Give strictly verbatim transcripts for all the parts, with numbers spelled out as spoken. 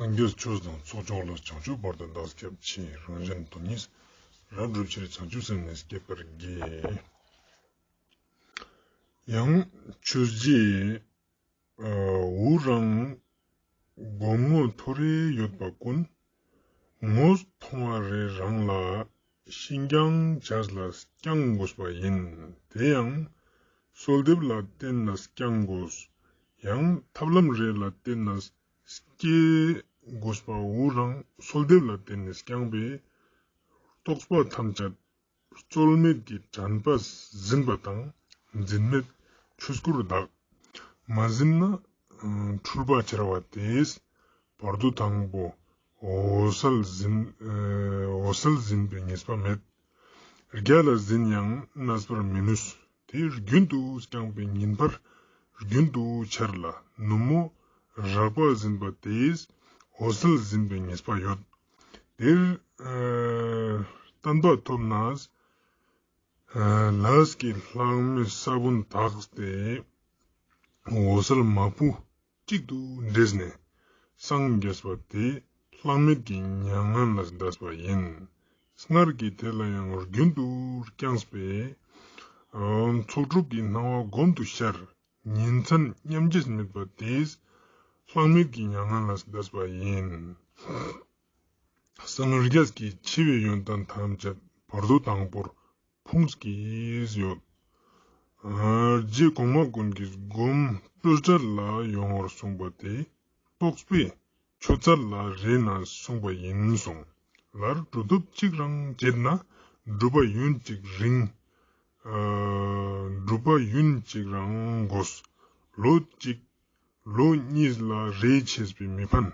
སངས་རྒྱས་ཆོས་དང་ཚོགས་མཆོག་ལ། བྱང་ཆུབ་བར་དུ་བདག་སྐྱབས་མཆི། རང་གཞན་དོན་གཉིས་རབ་བསྒྲུབ་ཕྱིར། བྱང་ཆུབ་སེམས་ནི་བསྐྱེད་པར་བགྱི། ཡང་ཆོས་རྗེ་འུ་རང་སྒོམ་ངོ་ཐོ་རེ་ཡོད་པ་ཀུན། ངོ་མཐོང་བ་རེ་རང་ལ་ཤིན་སྦྱངས་བྱས་ལ་བསྐྱང་དགོས་པ་ཡིན། དེ་ཡང་གསོལ་འདེབས་ལ་བརྟེན་ནས་བསྐྱང་དགོས། ཡང་ཐབས་ལམ་རེ་ལ་བརྟེན་ནས་སྐྱེ་དགོས་པའོ། རང་གསོལ་འདེབས་ལ་བརྟེན་ནས་བསྐྱངས་པས་རྟོགས་པ་ཐམས་ཅད་རྩོལ་མེད་ཀྱི་དྲན་པས་ཟིན་པ་དང་། འཛིན་མེད་ཆོས་སྐུར་དག། མ་ཟིན་ན་འཁྲུལ་པ་འཆར་བ་སྟེ། བར་དུ་དང་པོ་འོད་གསལ་ཟིན་འོད་གསལ་ཟིན་པའི་ངེས་པ་མེད། རྒྱ་ལ་ཟིན་ཡང་གནས་པར་མི་ནུས། དེ་རྒྱུན་དུ་བསྐྱངས་པའི་ཉིན་པར་རྒྱུན་དུ་འཆར་ལ། ནུབ་མོ་རགས་པ་ཟིན་པ་དེས་འོད་གསལ་ཟིན་པའི་ངེས་པ་ཡོད། དེར་ཨ་བརྟན་པ་ཐོབ་ནས། ཨ་ལས་ཀྱི་ལྷག་མའི་ས་བོན་དག་སྟེ། འོད་གསལ་མ་བུ་གཅིག་ཏུ་འདྲེས་ནས་སངས་རྒྱས་པ་དེ་ལྷག་མེད་ཀྱི་མྱ་ངན་ལས་འདས་པ་ཡིན། སྔར་གྱི་དེ་ལ་ཡང་རྒྱུན་དུ་བསྐྱངས་པས། ཨ་ཚོགས་སྒྲུབ་ཀྱི་སྣང་བ་སྒོམ་དུ་ཤར། ཉིན་མཚན་མཉམ་རྗེས་མེད་པ་དེས་ལྷག་མེད་ཀྱི་མྱ་ངན་ལས་འདས་པ་ཡིན། སངས་རྒྱས་ཀྱི་ཆེ་བའི་ཡོན་ཏན་ཐམས་ཅད་བར་དོ་དང་པོར་ཕུང་སྐྱེས་ཡོད། ཨ་རྗེ་གོང་མ་ཀུན་གྱིས་སྒོམ་སྤྲོས་བྲལ་ལ་ཡོང་བར་གསུངས་པ་དེ་རྟོགས་པའི་ཆོད་ཚད་ལ་རེ་ནས་གསུངས་པ་ཡིན་གསུངས། ལར་གྲུབ་ཐོབ་གཅིག་རང་བྱེད་ན་སྒྲུབ་པ་ཡུན་གཅིག་རིང་། ཨ་སྒྲུབ་པ་ཡུན་གཅིག་རང་དགོས། ལོ་གཅིག་ལོ་གཉིས་ལ་རེ་ཆེས་པས་མི་ཕན།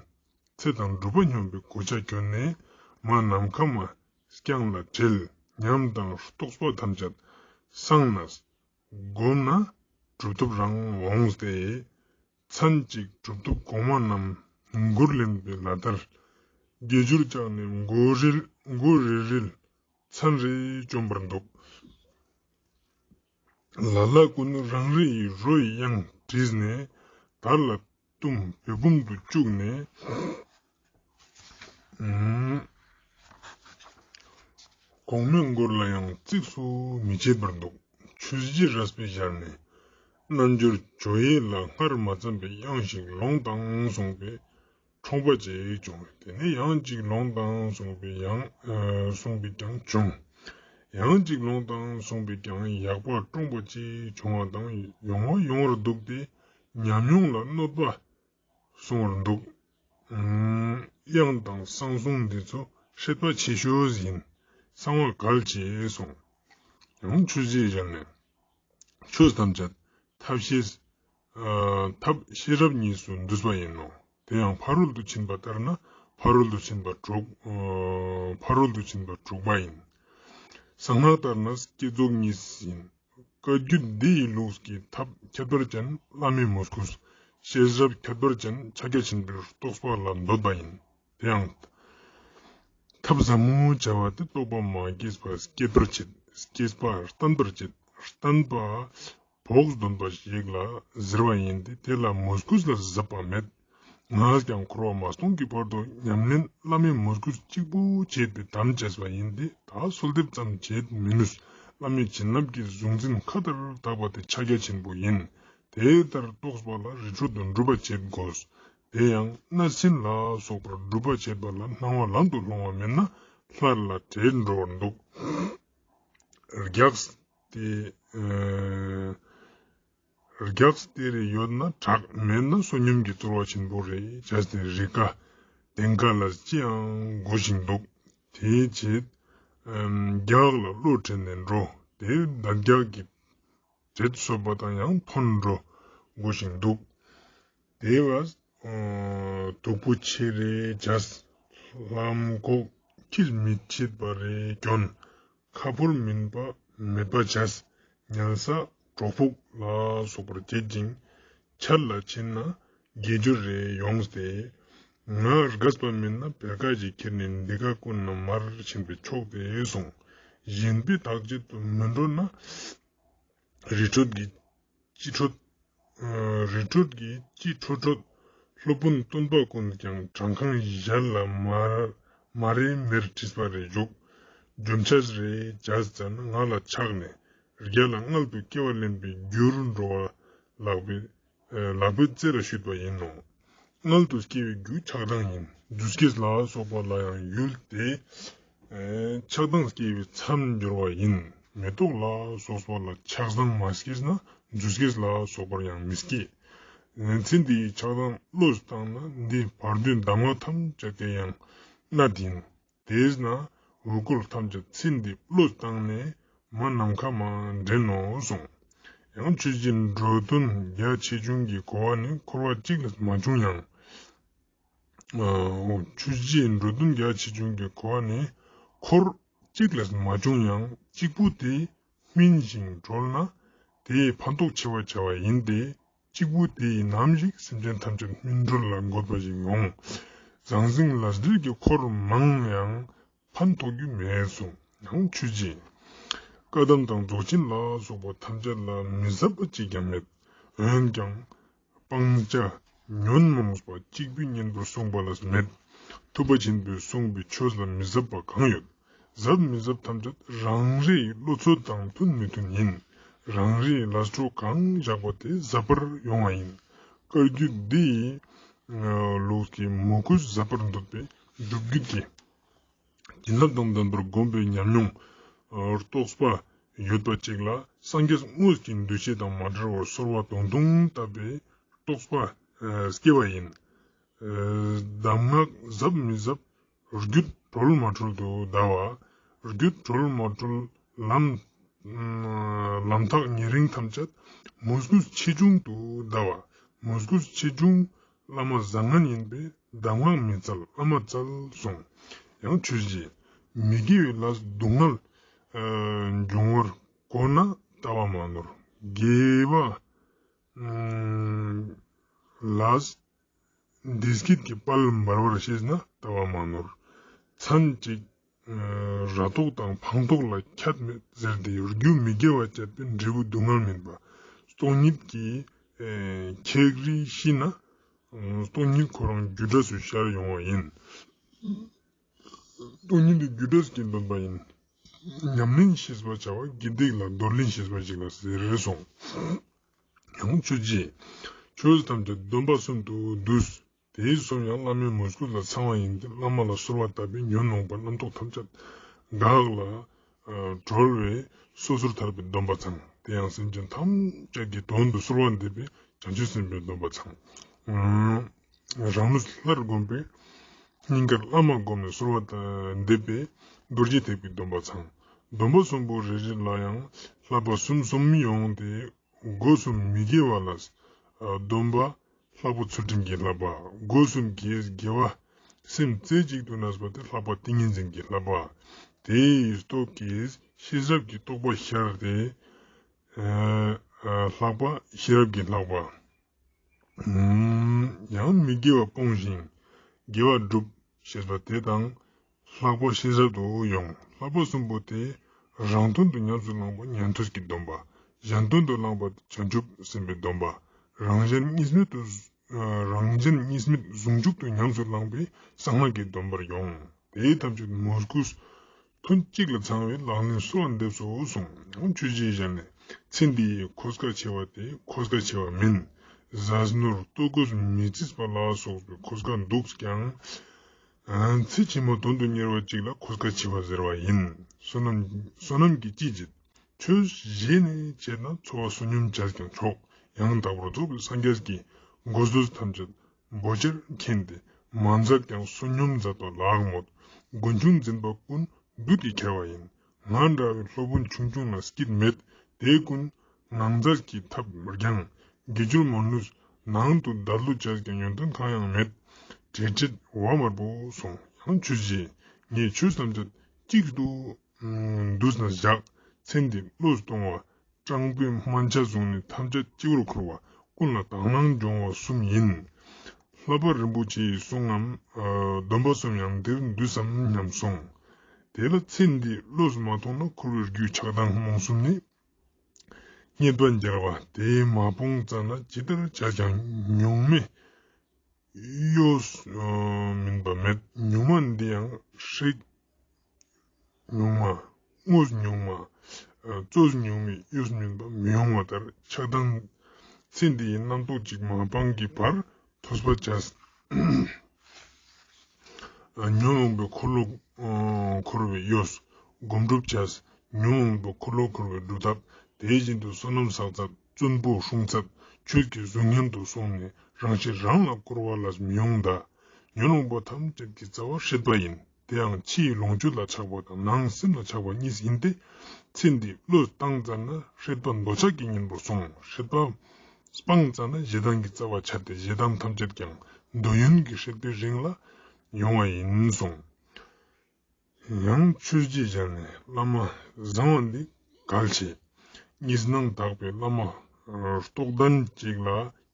ཚེ་དང་སྒྲུབ་པ་སྙོམས་པའི་གོ་ཆ་གྱོན་ནས་མ་ནམ་མཁའ་མ་བསྐྱངས་ལ་བྲེལ། ཉམས་དང་རྟོགས་པ་ཐམས་ཅད་སངས་ནས་བསྒོམས་ན་གྲུབ་ཐོབ་རང་འོང་སྟེ། མཚན་གཅིག་གྲུབ་ཐོབ་གོང་མ་རྣམས་མགུར་ལེན་པའི་ལ་དར་དགེ་སྦྱོར་བཅག་ནས་མགོ་རིལ་མགོ་རིལ་རིལ་མཚན་རེ་བཅོམ་པར་འདུག། ལ་ལ་ཀུན་རང་རེ་ཡི་རོ་ཡི་གཡང་བྲིས་ནས་དར་ལ་བཏུམ་བོད་བུམ་དུ་བཅུག་ནས། གོང་མའི་མགུར་ལ་ཡང་གཙིགས་སུ་མི་བྱེད་པར་འདུག། ཆོས་རྗེ་རས་པའི་ཞལ་ནས། རྣལ་འབྱོར་ཇོ་ཡི་ལ་སྔར་མ་བརྩམས་པའི་གཡང་ཞིག་ལོངས་དང་གསུངས་པས་འཁྲུངས་པ་ཅིག་བྱུང་བས། དེ་ནས་གཡང་ཅིག་ལོངས་དང་གསུངས་པའི་ཡང་གསུངས་པས་ཀྱང་བྱུང་། གཡང་ཅིག་ལོངས་དང་གསུངས་པས་ཀྱང་ཡག་པ་འཁྲུངས་པ་ཅིག་བྱུང་བ་དང་ཡོང་བ་ཡོང་བར་འདུག་སྟེ་ཉམས་མྱོང་ལ་གནོད་པ་སོང་བར་འདུག། གཡང་དང་གསང་གསུམ་འདི་ཚོ་སྲེད་པ་ཆེ་ཤོས་ཡིན། གསང་བ་གལ་ཆེ་གསུངས། ཡང་ཆོས་རྗེ་ཞལ་ནས། ཆོས་ཐམས་ཅད་ཐབས་ཤེས་ཨ་ཐབས་ཤེས་རབ་གཉིས་སུ་འདུས་པ་ཡིན་ནོ། དེ་ཡང་ཕ་རོལ་ཏུ་ཕྱིན་པ་ལྟར་ན་ཕ་རོལ་ཏུ་ཕྱིན་པ་དྲུག་ཨ་ཕ་རོལ་ཏུ་ཕྱིན་པ་དྲུག་པ་ཡིན། གསང་སྔགས་ལྟར་ན་བསྐྱེད་རྫོགས་གཉིས་ཡིན། བཀའ་བརྒྱུད་འདི་ཡི་ལུགས་ཀྱི་ཐབས་ཁྱད་པར་ཅན་བླ་མའི་མོས་གུས། ཤེས་རབ་ཁྱད་པར་ཅན་ཕྱག་རྒྱ་ཆེན་པོའི་རྟོགས་པ་ལ་འདོད་པ་ཡིན། དེ་ཡང་ཐབས་ཟབ་མོ་བྱ་བ་དེ་རྟོགས་པ་མ་སྐྱེས་པ་སྐྱེད་པར་བྱེད། སྐྱེས་པ་བརྟན་པར་བྱེད། བརྟན་པ་བོགས་འདོན་པ་ཞིག་ལ་ཟེར་བ་ཡིན་ཏེ། དེ་ལ་མོས་གུས་ལ་ཟབ་པ་མེད། ངས་ཀྱང་འཁོར་བ་མ་སྟོངས་ཀྱི་བར་དུ་ཉམས་ལེན་བླ་མའི་མོས་གུས་གཅིག་པུ་བྱས་ཏེ་དམ་བཅས་པ་ཡིན་ཏེ། ད་གསོལ་འདེབས་ཙམ་བྱེད་མི་ནུས། བླ་མའི་བྱིན་རླབས་ཀྱི་གཟུང་འཛིན་མཁའ་ལྟར་དག་པ་དེ་ཕྱག་རྒྱ་ཆེན་པོ་ཡིན། དེ་ལྟར་རྟོགས་པ་ལ་རི་ཁྲོད་དུ་སྒྲུབ་པ་བྱེད་དགོས། དེ་ཡང་གནས་ཆེན་ལ་སོགས་པར་སྒྲུབ་པ་བྱེད་པ་ལ་སྣང་བ་ལམ་དུ་སློང་བ་མེད་ན་སླར་ལ་བྲེལ་འགྲོ་བར་འདུག། རྒྱགས་ཏེ། རྒྱགས་ཏེ་རེ་ཡོད་ན་དྲག། མེད་ན་བསོད་སྙོམས་ཀྱི་རྩོལ་བ་ཆེན་པོ་རེ་བྱས་ཏེ་རི་ཀ་དེང་ཀ་ལ་ཅི་ཡང་དགོས་ཤིང་འདུག། དེའི་ཆེད་རྒྱགས་ལ་བློ་དྲན་ནས་འགྲོ། དེ་འདབ་རྒྱགས་ཀྱི་བྲེད་གསོད་པ་དང་ཡང་ཐོན་འགྲོ་དགོས་ཤིང་འདུག། དེ་བས་སྡུག་པོ་ཆེ་རེ་བྱས། ལྷམ་གོག་ཁྱིས་མི་བྱེད་པ་རེ་གྱོན། ཁ་ཕོར་མིན་པ་མེད་པ་བྱས། ཉལ་ས་གྲོག་ཕུག་ལ་སོགས་པར་བྱེད་ཅིང་། ཆར་ལ་ཕྱིན་ན་དགེ་སྦྱོར་རེ་ཡོངས་ཏེ། ང་རྒས་པ་མིན་ན་བེར་ཀ་ཅིག་ཁྱེར་ནས་འདི་ཀ་ཀུན་ན་མར་ཕྱིན་པས་ཆོག་སྟེ་གསུངས། གཞན་པའི་བདག་བྱེད་དུ་མི་འགྲོ་ན། རི་ཁྲོད་ཀྱི་ཅི་ཁྲོད། རི་ཁྲོད་ཀྱི་ཅི་ཁྲོད་ཁྲོད། སློབ་དཔོན་སྟོན་པ་ཀུན་ཀྱང་བྲང་ཁང་ཞལ་ལ་མ་མ་རེ་མེར་བྲིས་པ་རེ་བཞུགས། རྒྱུན་ཆད་རེ་བྱས་ཙང་ང་ལ་ཆགས་ནས་རྒྱ་ལ་མངལ་དུ་སྐྱེ་བ་ལེན་པའི་རྒྱུར་འགྲོ་བ་ལག་པའི་ལག་པའི་རྩེ་ལ་བཤུད་པ་ཡིན་ནོ། མངལ་དུ་སྐྱེ་བའི་རྒྱུ་ཆགས་སྡང་ཡིན། རྫུས་སྐྱེས་ལ་སོགས་པ་ལ་ཡང་ཡུལ་དེ་ཆགས་སྡང་སྐྱེ་བའི་མཚམས་སྦྱོར་བ་ཡིན། མེ་ཏོག་ལ་སོགས་པ་ལ་ཆགས་སྡང་མ་སྐྱེས་ན་རྫུས་སྐྱེས་ལ་སོགས་པར་ཡང་མི་སྐྱེ། ཚེ་འདིའི་ཆགས་སྡང་བློས་བཏང་ན་འདི་བར་དོའི་གདམས་ངག་ཐམས་ཅད་ཀྱི་ཡང་གནད་ཡིན། དེས་ན་འོ་སྐོལ་ཐམས་ཅད་ཚེ་འདི་བློས་བཏང་ནས་མ་ནམ་མཁའ་མ་འདྲེན་ནོ་གསུངས། ཡང་ཆོས་རྗེ་འགྲོ་དོན་རྒྱ་ཆེ་ཆུང་གི་གོ་བ་ནི་འཁོར་བ་གཅིག་ལས་མ་བྱུང་ཡང་། ཆོས་རྗེ་འགྲོ་དོན་རྒྱ་ཆེ་ཆུང་གི་གོ་བ་ནི་འཁོར་གཅིག་ལས་མ་བྱུང་ཡང་གཅིག་པུ་དེ་སྨིན་ཞིང་གྲོལ་ན་དེས་ཕན་ཐོགས་ཆེ་བ་བྱ་བ་ཡིན་ཏེ། གཅིག་པུ་དེ་ཡིས་ནམ་ཞིག་སེམས་ཅན་ཐམས་ཅད་སྨིན་གྲོལ་ལ་འགོད་པ་ཞིག་ཡོང་། ཟང་ཟིང་ལག་འབྲེལ་གྱི་འཁོར་མང་ཡང་ཕན་ཐོགས་རྒྱུ་མེད་གསུངས། ཡང་ཆོས་རྗེ་བཀའ་གདམས་དང་རྫོགས་ཆེན་ལ་སོགས་པ་ཐམས་ཅད་ལ་མི་ཟབ་པ་གཅིག་ཀྱང་མེད། འོན་ཀྱང་སྤང་བྱ་ཉོན་མོངས་པ་གཅིག་པུའི་གཉེན་པོར་གསུངས་པ་ལ་མེད། ཐུབ་པ་ཆེན་པོས་གསུངས་པའི་ཆོས་ལ་མི་ཟབ་པ་གང་ཡོད། ཟབ་མི་ཟབ་ཐམས་ཅད་རང་རེའི་བློ་ཚོད་དང་མཐུན་མི་མཐུན་ཡིན། རང་རེའི་ལས་འཕྲོ་གང་བཞག་པ་དེ་ཟབ་པར་ཡོང་བ་ཡིན། བཀའ་བརྒྱུད་འདིའི་ལུགས་ཀྱི་མོས་གུས་ཟབ་པར་འདོད་པའི་སྒྲུབ་བརྒྱུད་ཀྱི་བྱིན་རླབས་དང་ལྡན་པར་བསྒོམས་པའི་ཉམས་མྱོང་རྟོགས་པ་ཡོད་པ་ཅིག་ལ་སངས་རྒྱས་དངོས་ཀྱི་འདུ་ཤེས་དང་མ་བྲལ་བར་གསོལ་བ་དོན་དུ་བཏབ་པའི་རྟོགས་པ་སྐྱེ་བ་ཡིན། གདམས་ངག་ཟབ་མི་ཟབ། བརྒྱུད་གྲོལ་མ་གྲོལ་དུ་བརྡལ་བ། བརྒྱུད་གྲོལ་མ་གྲོལ་ལམ་ལམ་ཐག་ཉེ་རིང་ཐམས་ཅད་མོས་གུས་ཆེ་ཆུང་དུ་བརྡལ་བ། མོས་གུས་ཆེ་ཆུང་བླ་མ་བཟང་ངན་ཡིན་པས་གདམས་ངག་མི་བཙལ་བླ་མ་བཙལ་གསུངས། ཡང་ཆོས་རྗེ་མི་དགེ་བའི་ལས་སྡུག་བསྔལ་འབྱུང་བར་གོ་ན་ལྟ་བ་མ་ནོར། དགེ་བ་ལས་བདེ་སྐྱིད་ཀྱི་དཔལ་འབར་བར་ཤེས་ན་ལྟ་བ་མ་ནོར། མཚན་གཅིག་ར་ཐོག་དང་འཕང་ཐོག་ལ་ཁྱད་མེད་ཟེར་ཏེ། རྒྱུ་མི་དགེ་བ་སྤྱད་པའི་འབྲས་བུ་སྡུག་བསྔལ་མིན་པ། སྟོང་ཉིད་ཀྱི་ཁྱད་རིག་ཤེས་ན་སྟོང་ཉིད་ཁོ་རང་རྒྱུ་འབྲས་སུ་ཤར་ཡོང་བ་ཡིན། སྟོང་ཉིད་དེ་རྒྱུ་འབྲས་ཀྱི་སྟོན་པ་ཡིན། ཉམས་ལེན་ཤེས་པར་བྱ་བ་དགེ་སྡིག་ལ་འདོར་ལེན་ཤེས་པ་ཞིག་ལ་ཟེར་གསུངས། ཡང་ཆོས་རྗེ་ཆོས་ཐམས་ཅད་སྡོམ་པ་གསུམ་དུ་འདུས། དེའི་གསུམ་ཡང་བླ་མའི་མོས་གུས་ལ་ཚང་བ་ཡིན་ཏེ། བླ་མ་ལ་གསོལ་བ་བཏབ་པས་ཉོན་མོངས་པ་རྣམ་རྟོག་ཐམས་ཅད་འགགས་ལ་གྲོལ་བས་སོ་སོར་ཐར་པའི་སྡོམ་པ་ཚང་། དེ་ཡང་སེམས་ཅན་ཐམས་ཅད་ཀྱི་དོན་དུ་གསོལ་བ་འདེབས་པས་བྱང་ཆུབ་སེམས་དཔའི་སྡོམ་པ་ཚང་། རང་ལུས་ལྷར་བསྒོམས་པས་སྙིང་གར་བླ་མ་བསྒོམས་ནས་གསོལ་བ་འདེབས་པས་རྡོ་རྗེ་ཐེག་པའི་སྡོམ་པ་ཚང་། སྡོམ་པ་གསུམ་པོ་རེ་རེ་ལ་ཡང་བསླབ་པ་གསུམ་གསུམ་ཡོང་སྟེ། སྒོ་གསུམ་མི་དགེ་བ་ལ་སྡོམ་པ་ལྷག་པ་ཚུལ་ཁྲིམས་ཀྱི་བསླབ་པ། སྒོ་གསུམ་གྱི་དགེ་བ་སེམས་རྩེ་གཅིག་ཏུ་གནས་པ་དེ་ལྷག་པ་ཏིང་ངེ་འཛིན་གྱི་བསླབ་པ། དེའི་སྟོབས་ཀྱིས་ཤེས་རབ་ཀྱི་རྟོགས་པ་ཤར་ཏེ། ལྷག་པ་ཤེས་རབ་ཀྱི་ལྷག་པ། ཡང་མི་དགེ་བ་སྤོང་ཞིང་དགེ་བ་སྒྲུབ་ཞེས་པ་དེ་དང་ལྷག་པ་ཤེས་རབ་ཏུ་ཡོང་། ལྷག་པ་གསུམ་པོ་དེ་རང་དོན་དུ་ཉམས་སུ་བླངས་པ་ཉན་ཐོས་ཀྱི་སྡོམ་པ། གཞན་དོན་དུ་བླངས་པ་བྱང་ཆུབ་སེམས་དཔའི་སྡོམ་པ། རང་གཞན་གཉིས་མེད་དུ་རང་གཞན་གཉིས་མེད་ཟུང་འཇུག་ཏུ་ཉམས་སུ་བླངས་པས་གསང་སྔགས་ཀྱི་སྡོམ་པར་ཡོང་། དེའི་ཐམས་ཅད་མོས་གུས་ཐུན་གཅིག་ལ་ཚང་བའི་ལག་ལེན་གསོལ་བ་འདེབས་སོ་གསུངས། ཡང་ཆོས་རྗེའི་ཞལ་ནས། ཚེ་འདིའི་འཁོར་སྐལ་ཆེ་བ་དེ་འཁོར་སྐལ་ཆེ་བ་མིན། ཟས་ནོར་ལྟོ་གོས་མི་རྩིས་པ་ལ་སོགས་པའི་འཁོར་སྐལ་འདུག་ཀྱང་། ཚེ་ཕྱི་མ་དོན་དུ་གཉེར་བ་གཅིག་ལ་འཁོར་སྐལ་ཆེ་བ་ཟེར་བ་ཡིན། བསོད་ནམས་བསོད་ནམས་ཀྱིས་ཅི་བྱེད། ཆོས་བཞེས་ནས་བྱས་ན་འཚོ་བ་བསོད་སྙོམས་བྱས་ཀྱང་ཆོག། ཡང་དག་པར་རྫོགས་པའི་སངས་རྒྱས་ཀྱི་གོ་སོལ་ཐམས་ཅད་འབོལ་ཆེར་མཁྱེན་ཏེ་མ་མཛད་ཀྱང་བསོད་སྙོམས་མཛད་པ་ལགས་མོད། མགོན་ཆུང་འཛིན་པ་ཀུན་བདུད་ཀྱིས་ཁྱེར་བ་ཡིན། ང་འདྲ་བའི་སློབ་དཔོན་ཆུང་ཆུང་ལ་སྐྱིད་མེད། དེ་ཀུན་ངང་མཛད་ཀྱིས་ཐབས་རྒྱང་། དགེ་སྦྱོར་མ་ནུས་ནང་དུ་བདག་བློ་བྱས་ཀྱང་ཡོན་ཏན་གང་ཡང་མེད། བྲེལ་བྲེལ་བ་དམར་པོ་སོང་། ཡང་ཆོས་རྗེ་ངས་ཆོས་ཐམས་ཅད་གཅིག་ཏུ་འདུས་ན་བཞག། ཚེ་འདི་བློས་གཏོང་བ། སྤྲང་པོའི་སྨན་ཆ་བཟུང་ནས་ཐམས་ཅད་སྤྱི་བོར་འཁོར་བ། ཀུན་ལ་དག་སྣང་སྦྱོང་བ་གསུམ་ཡིན། བསླབ་པ་རིན་པོ་ཆེའི་གསུང་ངམ། སྡོམ་པ་གསུམ་ཡང་འདིར་འདུས་སམ་སྙམ་སོང་། དེ་ལ་ཚེ་འདི་བློས་མ་ཐོངས་ན་འཁོར་བའི་རྒྱུ་ཆགས་སྡང་རྨོངས་གསུམ་ནི། རྙེད་པ་འབྱར་བ་དེ་མ་སྤོང་ཙ་ན་ཇི་ལྟར་བྱས་ཀྱང་ཉུང་མེད། གཡོ་མིན་པ་མེད། ཉུང་མ་འདི་ཡང་ཧྲིག་ཉུང་མ། དངོས་ཉུང་མ། རྩོལ་ཉུང་མའི་གཡོ་མིན་པ་མི་ཡོང་བ་ལྟར། ཆགས་སྡང་ཚེ་འདི་ཡི་རྣམ་རྟོག་ཅིག་མ་སྤངས་ཀྱི་བར་ཐོས་པ་བྱ། ཉོན་མོངས་པའི་འཁོར་ལོ་འཁོར་བའི་གཡོ། སྒོམ་སྒྲུབ་བྱ། ཉོན་མོངས་པའི་འཁོར་ལོ་འཁོར་བའི་སྒྲུབ་ཐབས། དེ་བཞིན་དུ་བསོད་ནམས་བསགས་ཚད། བཙུན་པོ་སྲུང་ཚད། ཆོས་ཀྱི་གཟུགས་བརྙན་དུ་སོང་ནས་རང་བཞིན་རང་ལ་བསྐོར་བ་ལ་མི་ཡོང་ལྟ། ཉོན་མོངས་པ་ཐམས་ཅད་ཀྱི་རྩ་བ་སྲེད་པ་ཡིན། དེའང་ཕྱིའི་ལོངས་སྤྱོད་ལ་ཆགས་པ་དང་ནང་སེམས་ལ་ཆགས་པ་གཉིས་ཡིན་ཏེ། ཚེ་འདིའི་བློས་བཏང་ཙམ་ན་སྲེད་པ་འདོད་ཆགས་ཀྱི་གཉེན་པོར་སོང་། སྲེད་པ་སྤངས་ཙམ་ན་ཞེ་སྡང་གི་རྩ་བ་ཆད་དེ་ཞེ་སྡང་ཐམས་ཅད་ཀྱང་འདོད་ཡོན་གྱི་སྲེད་པའི་རིང་ལ་ཡོང་བ་ཡིན་གསུངས། ཡང་ཆོས་རྗེ་ཞལ་ནས། བླ་མ་བཟང་བ་འདི་གལ་ཆེ། གཉིས་སྣང་དག་པའི་བླ་མ་རྟོགས་ལྡན་ཅིག་ལ་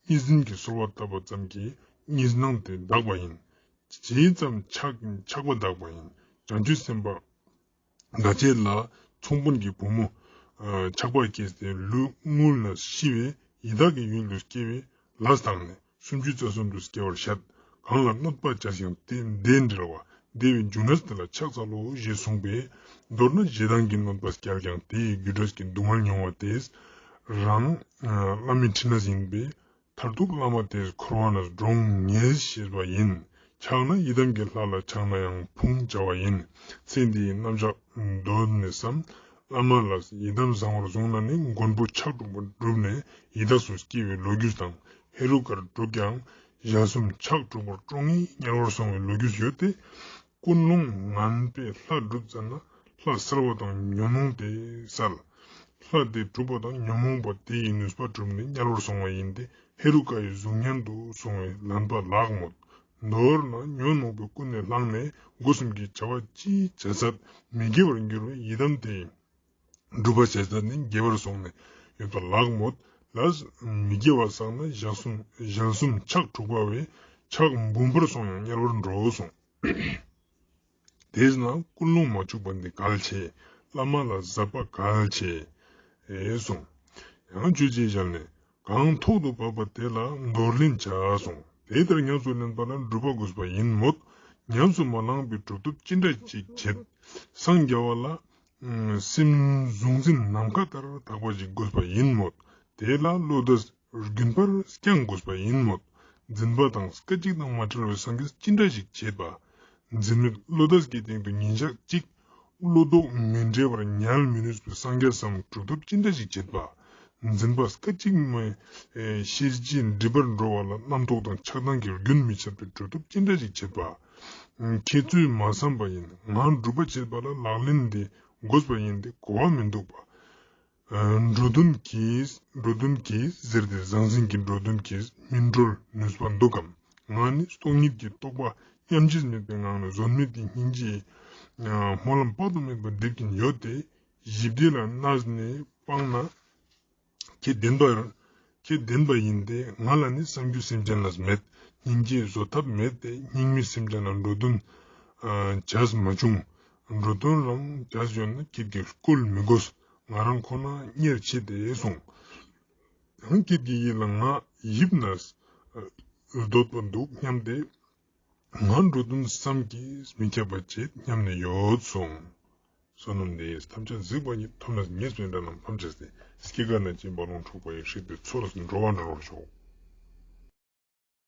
གཉིས་འཛིན་གྱི་གསོལ་བ་བཏབ་པ་ཙམ་གྱིས་གཉིས་སྣང་དེ་དག་པ་ཡིན། ཇི་ཙམ་ཆགས་ཆགས་པ་དག་པ་ཡིན། བྱང་ཆུབ་སེམས་དཔའ་དགའ་བྱེད་ལ་ཚོང་དཔོན་གྱི་བུ་མོ་ཆགས་པ་སྐྱེས་ཏེ་ལུས་རྔུལ་ནས་ཤི་བས་ཡི་དྭགས་ཀྱི་ཡུལ་དུ་སྐྱེ་བའི་ལས་བཏང་ནས་སུམ་ཅུ་རྩ་གསུམ་དུ་སྐྱེ་བར་བཤད། གང་ལ་གནོད་པ་བྱས་ཀྱང་དེ་དེ་འབྲེལ་བ་བདེ་བའི་འབྱུང་གནས་དེ་ལ་ཕྱག་འཚལ་ལོ་ཞེས་གསུངས་པས། མདོར་ན་ཞེ་སྡང་གི་གནོད་པ་བསྐྱལ་ཀྱང་དེའི་རྒྱུ་འབྲས་ཀྱི་སྡུག་བསྔལ་མྱོང་བ་དེས་རང་བླ་མའི་ཕྲིན་ལས་ཡིན་པས། མཐར་ཐུག་བླ་མ་དེས་འཁོར་བ་ནས་འདྲོངས་ངེས་ཞེས་པ་ཡིན། ཆགས་ན་ཡི་དམ་གྱི་ལྷ་ལ་ཆགས་ན་ཡང་ཕུང་བྱ་བ་ཡིན། ཚེ་འདིའི་རྣམ་གཞག་འདོད་ནས་སམ། བླ་མ་ལ་ཡི་དམ་བཟང་བར་བཟུང་ན་ནི་མགོན་པོ་ཕྱག་དྲུག་པ་བསྒྲུབས་ནས་ཡི་དྭགས་སུ་སྐྱེ་བའི་ལོ་རྒྱུས་དང་། ཧེ་རུ་ཀར་བསྒྲུབས་ཀྱང་ཞལ་གསུམ་ཕྱག་དྲུག་པར་སྤྲོ་ངེས་དམྱལ་བར་སོང་བའི་ལོ་རྒྱུས་ཡོད་དེ། ཀུན་སློང་ངན་པས་ལྷ་བསྒྲུབས་ཙམ་ན་ལྷ་གསལ་བ་དང་ཉོན་མོངས་དེ་བསལ། ལྷ་དེ་བསྒྲུབས་པ་དང་ཉོན་མོངས་པ་དེ་ཡི་ནུས་པ་བསྒྲུབས་ནས་དམྱལ་བར་སོང་བ་ཡིན་ཏེ། ཧེ་རུ་ཀ་ཡི་གཟུགས་བརྙན་དུ་སོང་བའི་ལན་པ་ལགས་མོད། མདོར་ན་ཉོན་མོངས་པས་ཀུན་ནས་བསླངས་ནས་སྒོ་གསུམ་གྱི་བྱ་བ་ཅིའི་བྱ་ཚད་མི་དགེ་བར་འགྱུར་བའི་ཡི་དམ་དེ་ཡི་སྒྲུབ་པ་བྱས་ཙང་ནི་དགེ་བར་སོང་ནས་ཡོད་པ་ལགས་མོད། ལས་མི་དགེ་བ་བསགས་ན་ཞལ་གསུམ་ཞལ་གསུམ་ཕྱག་དྲུག་པ་བས་ཕྱག་འབུམ་པར་སོང་ཡང་དམྱལ་བར་འགྲོ་གསུངས། དེས་ན་ཀུན་སློང་མ་བཅུག་པ་འདི་གལ་ཆེ། བླ་མ་ལ་གཟབ་པ་གལ་ཆེ། ཨེ་གསུངས། ཡང་ཆོས་རྗེ་ཞལ་ནས། གང་ཐོག་ཏུ་བབས་པ་དེ་ལ་འདོར་ལེན་བྱ་གསུངས། དེ་ལྟར་ཉམས་སུ་ལེན་པ་ལ་སྒྲུབ་པ་དགོས་པ་ཡིན་མོད། ཉམས་སུ་མ་བླངས་པའི་གྲུབ་ཐོབ་ཅི་འདྲ་ཅིག་བྱེད། སངས་རྒྱ་བ་ལ། སེམས་གཟུང་འཛིན་ནམ་མཁའ་ལྟར་དག་པ་ཞིག་དགོས་པ་ཡིན་མོད། དེ་ལ་བློ་འདས་རྒྱུན་པར་བསྐྱང་དགོས་པ་ཡིན་མོད། འཛིན་པ་དང་སྐད་ཅིག་དང་མ་བྲལ་བའི་སངས་རྒྱས་ཅི་འདྲ་ཞིག་བྱེད་པ། འཛིན་མེད་བློ་འདས་ཀྱི་སྟེང་དུ་ཉིན་ཞག་གཅིག་བློ་ལྡོག་མི་འབྲལ་བར་ཉལ་མི་ནུས་པའི་སངས་རྒྱས་སམ་གྲུབ་ཐོབ་ཅི་འདྲ་ཞིག་བྱེད་པ། འཛིན་པ་སྐད་ཅིག་མའི་ཤེས་བྱའི་སྒྲིབ་པར་འགྲོ་བ་ལ་རྣམ་རྟོག་དང་ཆགས་སྡང་གི་རྒྱུན་མི་ཆད་པའི་གྲུབ་ཐོབ་ཅི་འདྲ་ཞིག་བྱེད་པ། ཁྱེད་ཚོས་མ་བསམ་པ་ཡིན། ང་སྒྲུབ་པ་བྱེད་པ་ལ་ལག་ལེན་འདི་དགོས་པ་ཡིན་ཏེ་གོ་བ་མི་འདུག་པ། འགྲོ་དོན་གྱིས་འགྲོ་དོན་གྱིས་ཟེར་ཏེ་ཟང་ཟིང་གི་འགྲོ་དོན་གྱིས་མི་འགྲོར་ནུས་པ་འདུག་གམ། ང་ནི་སྟོང་ཉིད་ཀྱི་རྟོགས་པ་མཉམ་རྗེས་མེད་པའི་ངང་ནས་བཟོད་མེད་ཀྱི་སྙིང་རྗེའི་སྨོན་ལམ་དཔག་ཏུ་མེད་པ་འདེབས་ཀྱིན་ཡོད་དེ། ཞི་བདེ་ལ་གནས་ནས་སྤངས་ན་ཁྱེད་བདེན་པར་ཁྱེད་བདེན་པ་ཡིན་ཏེ། ང་ལ་ནི་བསམ་རྒྱུ་སེམས་ཅན་ལ་མེད། སྙིང་རྗེ་བཟོད་ཐབས་མེད་དེ། སྙིང་མེད་སེམས་ཅན་ལ་འགྲོ་དོན་བྱས་མ་བྱུང་། འགྲོ་དོན་རང་བྱས་ཡོད་ན་ཁྱེད་ཀྱིས་བསྐུལ་མི་དགོས། ང་རང་ཁོ་ན་གཉེར་ཆེ་སྟེ་གསུངས། ཡང་ཁྱེད་ཀྱི་ཡིད་ལ་ང་ཡིབ་ནས་སྡོད་པ་འདུག་སྙམ་སྟེ། ང་འགྲོ་དོན་བསམ་གྱིས་མི་ཁྱབ་པ་བྱེད་སྙམ་ནས་ཡོད་གསུངས། བསོད་ནམས་འདི་ཡིས་ཐམས་ཅད་གཟིགས་པ་ཉིད། ཐོབ་ནས་ཉེས་པའི་དགྲ་རྣམས་ཕམ་བྱས་ཏེ། སྐྱེ་རྒ་ན་འཆིའི་རྦ་ཀློང་འཁྲུགས་པ་ཡི། སྲིད་པའི་མཚོ་ལས་འགྲོ་བ་སྒྲོལ་བར་ཤོག།